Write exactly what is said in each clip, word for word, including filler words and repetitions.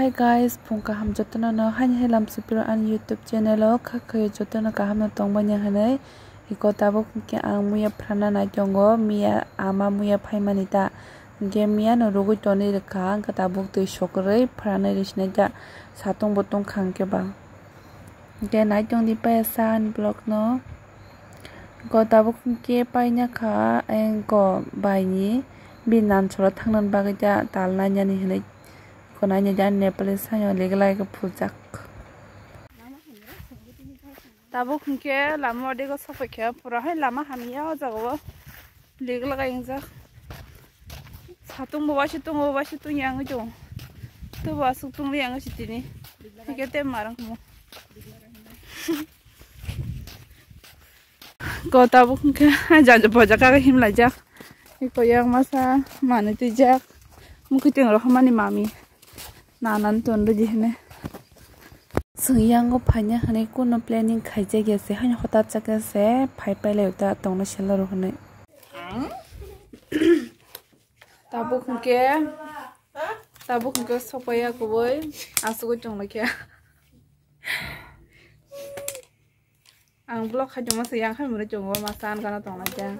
Hey guys, phung kaham jotono no haini hai lam sipiro ani YouTube channel o kha khayo jotono kaham no tongmani hinwi. Iko tabuk hwnkhe ang muya phrana nai tongo, miya ama muya phaimani ta. Hwnkhe miya no rugwi tonwi rwkha, hwnkhe tabuk twi sokrwi phrana rwsinai ta. Satung bo tongkha hwnkhe ba. Hwnkhe nai tongdi paya sa ani vlog no. Iko tabuk hwnkhe paina kha, engko baini bini nansoro thangnani bagwi ta tal nainani hinwi. Iko naina jani Nepali sanyo leglai khe phujak. Tabuk hwnkhe lama o dego sokphaikha, pura hai lama hamya o jaga o leglai ingjak. Satung bo waisa tongo, waisa tongya wngwi tongo. Tobo aswk tongli wngwi si tini. Hwnkhe tei marang kamo. Ko tabuk hwnkhe janja boja kaga himlaijak. Iko yang masa manwi twijak. Mukhuitwng rok hamani mami. Nanan ton rwdi hwnwi. Chwng yango phaina hwnwi kuno planning khaijak ya se, haino hotat chakhe se phai pailai ta tongna selo rw hwnwi. Tabuk hwnkhe, tabuk hwnkhe sokpaiya kubui asugui tonglaikha. Ang vlog khai tongma se yang khai mwnwi tongo, masa ang gana tonglaijak.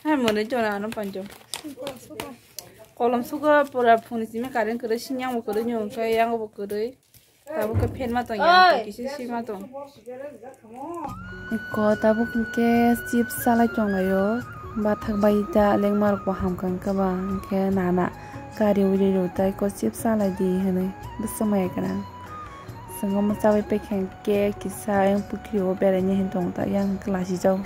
Hai mwnwi tongna ano panjo. Kolom sugo pura phungni simi current kwrwi, sinyang bo kwrwi, nyungkhe yang bo kwrwi. Tabuk khe phenma tong ya, kisa sima tong. Iko tabuk hwnkhe chips salai tonglaio. Bathak bai ta lengma rok bo hamkha hwnkhe ba hwnkhe nana gari uri rw tai ko chips salai di hwnwi bwswk maya kwrang. Chwng omo chabai paikha hwnkhe kisa ayang pukhri o beraina hin tong ta yang hwnkhe lachijao.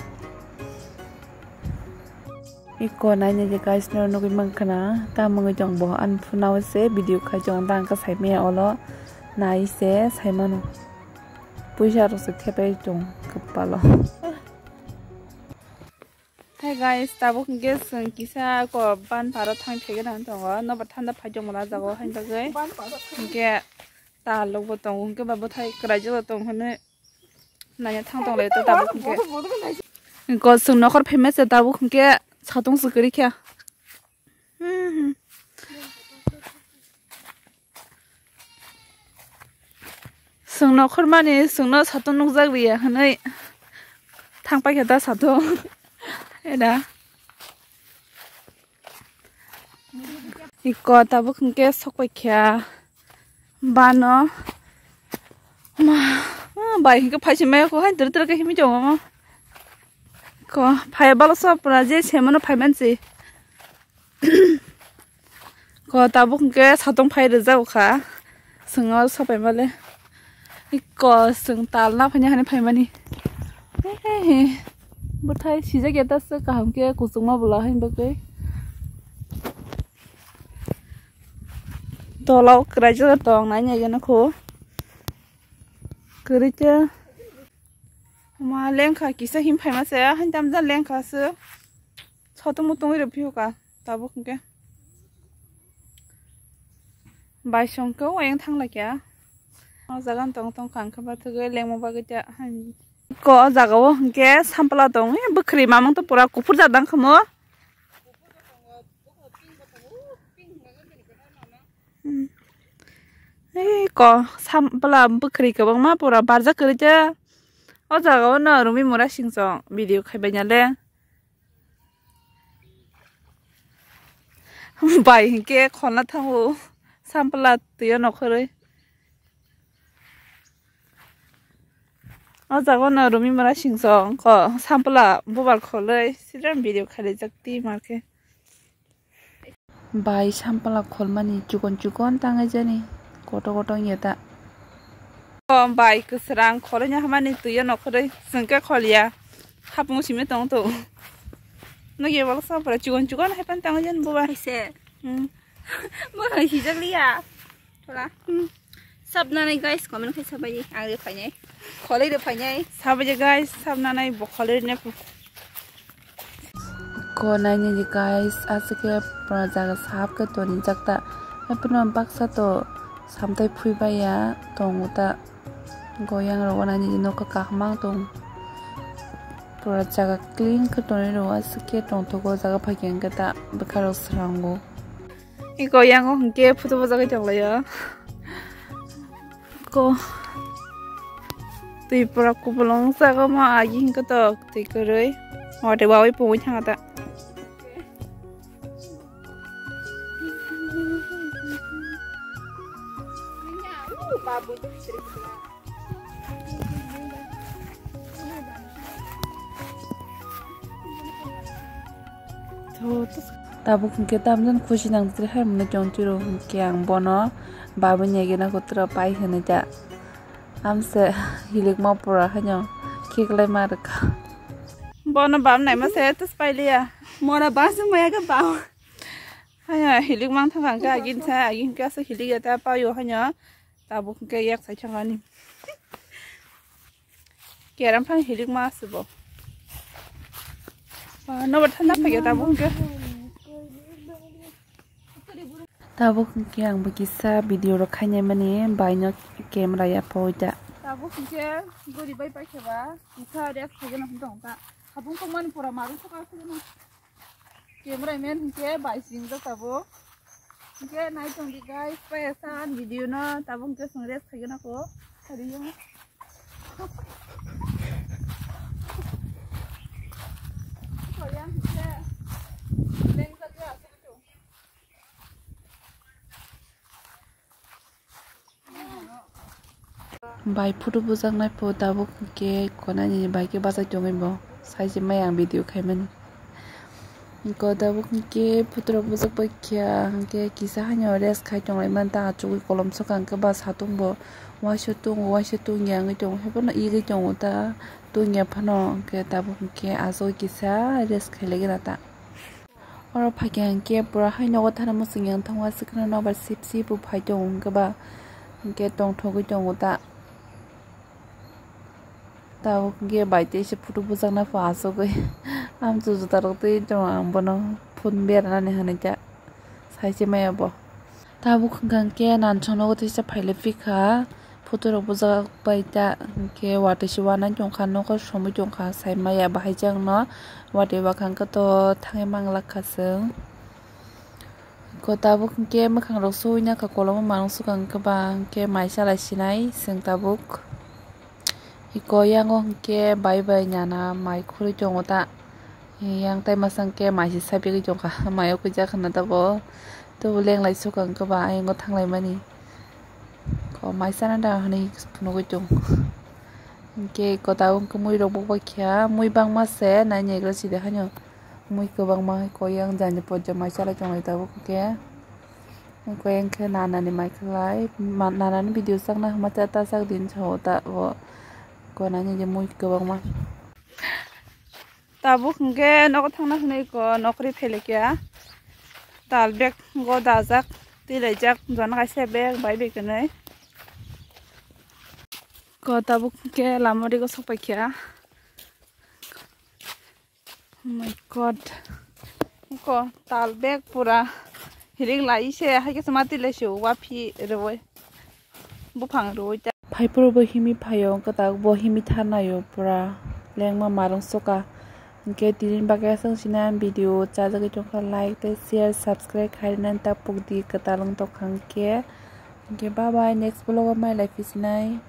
Iko naina je guys no nugui mankha na, tamo wngwi tong bo ani phone o se video khai tong, tang khe saimaya olo nai se saimano. Puisa rok se thepai tong kwpalo. Hey guys, tabuk hwnkhe chwng kisa ko ban paro thang phegwi nang tongo, nobar thanda phai tongmani o jaga o haino bagwi. Hwnkhe ta lok bo tongo, hwnkhe ba bwthai kwraijak tong hwnwi. Nanya thang tong lai to tabuk hwnkhe. Ko chwng nokhor famous se tabuk hwnkhe satung se kwrwi kha. Chwng nokhor mani chwngno satung nukjak riya hwnwi thang paikha ta satung. Eda. Iko tabuk hwnkhe sokpaikha bano. Ma, ah, bai hwnkhe phaisingmaya kho, hai twrwk twrwk khe himwi tongo. Ko phai baloksa pura je semano phaimansi. Ko tabuk hwnkhe satung phai rwjak kha. Chwng o sopai male. Iko chwng tal na phanya hani phaimani. Hehehe. Bwthai sijak ya ta se kaham khe kuchukma bwla hain bagwi. Tola o kwraijak tong nai nai gana kho. Kwrwi khe. Ma lengkha kisa him phaima se hain tamjani lengkha se. Sotung mutung wi rw phiyo ka. Tabuk hwnkhe. Bai song khe oyang thang lai kha. O jaga tong tong kha hwnkhe bathwgwi lengma bagwi ta. Ko o jaga o hwnkhe sampla tong. Bwkhwrwi mamang to pura kuphur jak dang kha mo. Hmm. Ei ko sampla bwkhwrwi kwbangma pura barjak kwrwi ta. O jaga o no Rumi Mura Singchong video khai bai ya le. Bai hinkhe kholna thango sampla twiyo nokhorwi. O jaga no Rumi Mura Singchong ko sampla bubar kholwi sidram video khailaijak twi markhe. Bai sampla kholmani chikon chikon tangai jani koto koto wngya ta. O bai kwsrang kholwi hamani twiyo nokhorwi chwngkhe kholya hapung simi tong to. Nokya bolok sampla chikon chikon haipan tangai jani bubar. Kaise. Hmm. Bo hai sijak liya. Thola. Hmm. Sab nanai guys, comment khai sabai di. Ang re phainai. Kholai re phainai. Sabai di guys, sab nanai bo kholai re ne. Ko naini di guys, aswk khe pura jaga sab khe toni jak ta. Haphano baksa to samtai phui baiya tongo ta. Goyang rogo naini di nokha kaham tong. Pura jaga clean khe tonwi rwo, aswk khe tongthogo jaga phaikhe hwnkhe ta bwkha rok srango. Iko yango hwnkhe photo bojagwi tonglaio. Ko twi pura kupulung sagoma agi hwnkhe tok twi kwrwi. Wate wawi pungwi thanga ta. Tabuk hwnkhe tamjani khusi nang twi hai mwnwi chong twi rw hwnkhe ang bono babui negi na kutro pai hwnwi ta. Amse hilikma pura haino khiklai ma rwkha. Bono bam naima se tus pailiya. Mona bam se maya ga bam. Haino hilik mang thang kha hwnkhe agin sa agin khe asa hilik ya ta paio haino. Tabuk hwnkhe yak sai thangani. Keram phang hilik ma asubo. Nobo thanda phage tabuk hwnkhe. Tabuk hwnkhe ang bo kisa video rok khainai mani baino camera ya poi da. Tabuk hwnkhe gori bai paikha ba kisa rest khaigeno hwnkhe tong ta. Habung tongmani pura marung thokha khaigeno. Camera man hwnkhe bai singjak tabuk. Hwnkhe nai tongdi guys, paisa video no tabuk hwnkhe chwng rest khaigeno ko. Khariyo. Koyang hwnkhe lengjak ya. Bai photo bujaknai po tabuk hwnkhe konani bai khe bachai tongwi bo sai se mai ang video khaimani. Ko tabuk hwnkhe photo rok bujak bai khe hwnkhe kisa haino rest khai tonglaimani ta achugwi kolom saka hwnkhe ba satung bo waisa tung waisa tungya wngwi tongo haiphano igwi tongo ta tungya phano hwnkhe tabuk hwnkhe achugwi kisa rest khailaigra ta. Oro phaikha hwnkhe pura hai nogo thana muchung yang thangma swkang nobar sip sip bo phai tongo hwnkhe ba hwnkhe tongthogwi tongo ta. Tabuk hwnkhe bai teisa photo bujakna pho achugwi amchu juta rok twi tongo ang bono phone beranani hwnwi ta sai se maya bo. Tabuk hwnkha hwnkhe nansong nogo teisa phailai phikha. Photo rok bujak bai ta hwnkhe watwi se uanai tongkha nokho somwi tongkha sai maya bahai jang no watwi bakha hwnkhe to thangwi manglak kha chwng. Ko tabuk hwnkhe mwkhang rok suina kha koloma manung swkang hwnkhe ba hwnkhe mai chalai sinai chwng tabuk. Iko yango hwnkhe bai bai nana mai khurui tongo ta. Yang tai masa hwnkhe mai se sapigwi tongkha mai o kisa khwna tabuk. Tabuk lenglai swkang hwnkhe ba ayang o thanglai mani. Ko mai chana da hwnwi phunugwi tongo. Hwnkhe ko tabuk hwnkhe mui rok bukbai kha mui bangma se nai naigra sidi haino. Mui kwbangma ko yang jani pojjak mai chalai tonglai tabuk hwnkhe. Ko yang khe nanani mai khlai nanani video chakna hwnma ta chak din sao ta o. Ko nani je mui kwbangma. Tabuk hwnkhe nogo thangna hwnwi ko nokri phelekya. Tal bag go dajak, twilaijak, jona kaisa bag bai bai kwnwi. Ko tabuk hwnkhe lama ri go sokpaikha. Oh my God. Ko tal bag pura hirik lai se, hai khe sma twilaisio, waphi rwui. Buphang rwui ta. Phaiphuru bo himi phaio, kwtak bo himi tharnaio pura lengma marung soka. Hwnkhe tini bagwi aswk sina video chajagwi tongkha, like tei share, subscribe khairina ta pukdi kwtal wng tongkha hwnkhe. Hwnkhe bye bye, next vlog o mai lai phisinai.